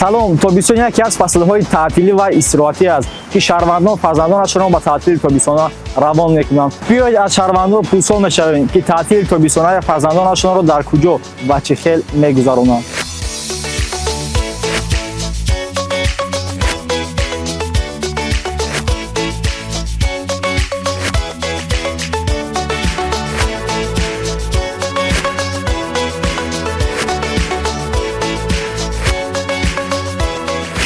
Салом, тобистон яке аз фаслҳои таътилӣ ва истироҳатӣ аст, ки шаҳрвандон фарзандонашонро ба таътили тобистона равон мекунанд. Биёед аз шаҳрвандон пурсон мешавем, ки таътили тобистонаи фарзандонашонро дар куҷо ва чӣ хел мегузаронанд.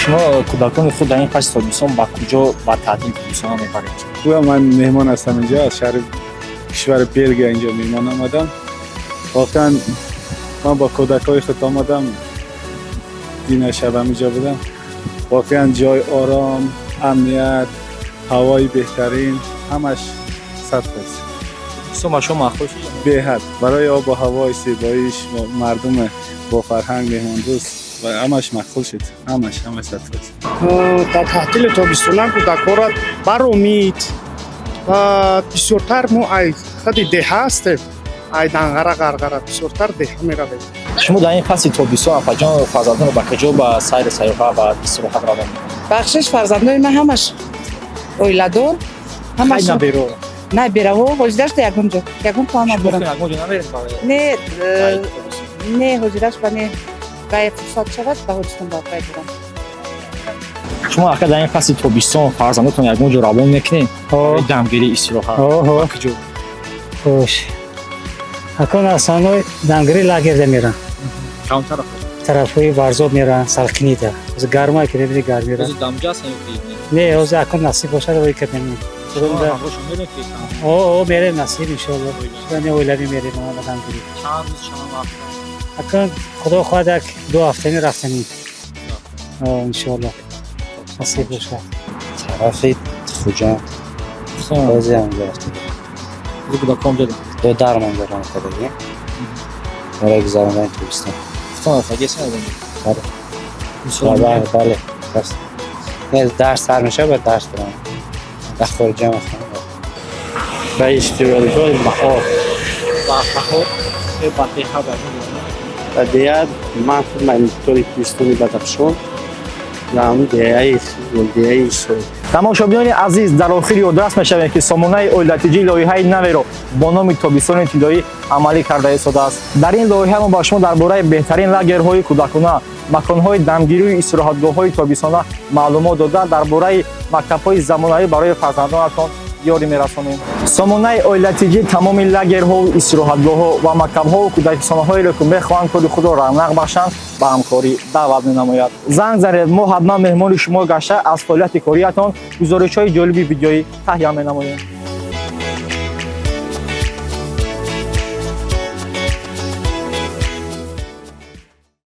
Шумо кӯдакони худ дар ин фасли тобистон ба куҷо ба таътили тобистона мебаред? Гӯя ман меҳмон ҳастам инҷо, аз шаҳри кишвари Белгия инҷо меҳмон омадам. Воқеан ман бо кӯдакҳои худ омадам, дина шаб ҳаминҷо будам. Воқеан ҷои ором, амният, ҳавои беҳтарин, ҳамаш 100%. Тобистон ба шумо маъқул шуд? Беҳад. Барои обу ҳавои зебоиш, мардуми бо фарҳанг, меҳмондӯст ва ҳамаш маъқул шуд. Ҳамаш 100%. Дар таътили тобистона кӯдакҳоро баромид ва бисёртар мо ай худи деҳа ҳастем, ай Данғара, Ғарғара бисёртар деҳа меравем. Шумо дар ин фасли тобистон апаҷон фарзандонро ба куҷо ба сайру сайёҳа ва истироҳат равон мекунед? Бахшиш, фарзандони ман ҳамаш оиладор, ҳамаш наберо. Набераҳо ҳозирашда ягон ҷо, ягон план надорам. Ягон ҷо намеред? Не, не, ҳозираш ба не. Гай фурсат шавад, ба ҳоҷатон ба пай бурам. Шумо ака дар ин фасли тобистон фарзандотон ягон ҷо равон мекунед? Барои дамгирӣ, истироҳат? Ба куҷо? Хош. Акон асаной дамгирӣ лагерда мерам. Кадом тараф? Тарафҳои Варзоб мерам, Салқинида. Ҳозир гармае ки мебинӣ, гармира. Ҳозир дамҷа аст ё ки не? Не, ҳозир акон насиб бошад, рӯй кардем. Ҳамроҳшон мерем ки? О, мерем, насиб иншоалло. Не, оилавӣ мерем ба дамгирӣ. Чанд рӯз, чанд вақт? Акон худо хоҳад як ду ҳафтани рафтанӣ. Иншоалло. Насиб бошад. Тарафи Хуҷанд. Ҳозир ҳам рафтем. Ҳозир кӯдакон ҷо? Додармон ҷо рафтагӣ. Барои гузарондани тобистон. Худтон рафтагӣ ҳастед ягон ҷо? Бале. Бале, бале. Не, дарс сар мешавад, бояд дарс барам. Дар хориҷа мехонам. Ба истироҳатгоҳи Баҳор. Ба Баҳор? Ё ба деҳа ба ягон ҷо? Ба деҳа ман худ мактаби кӯҳистони Бадахшон ва ҳамун деҳаи Исо. Тамошобинони азиз, дар охир ёдрас мешавем, ки сомонаи оилатиҷӣ лоиҳаи наверо бо номи Тобистони тиллоӣ амалӣ карда истодааст. Дар ин лоиҳа мо ба шумо дар бораи беҳтарин лагерҳои кӯдакона, маконҳои дамгирию истироҳатгоҳҳои тобистона маълумот дода, дар бораи мактабҳои замонавӣ барои фарзандонатон ёрӣ мерасонем. Сомонаи оилатиҷӣ тамоми лагерҳову истироҳатгоҳҳо ва мактабҳову кӯдакистонаҳоеро, ки мехоҳанд кори худро равнақ бахшанд, ба ҳамкорӣ даъват менамояд. Занг занед, мо ҳатман меҳмони шумо гашта аз фаъолияти кориятон гузоришҳои ҷолиби видеоӣ таҳия менамоем.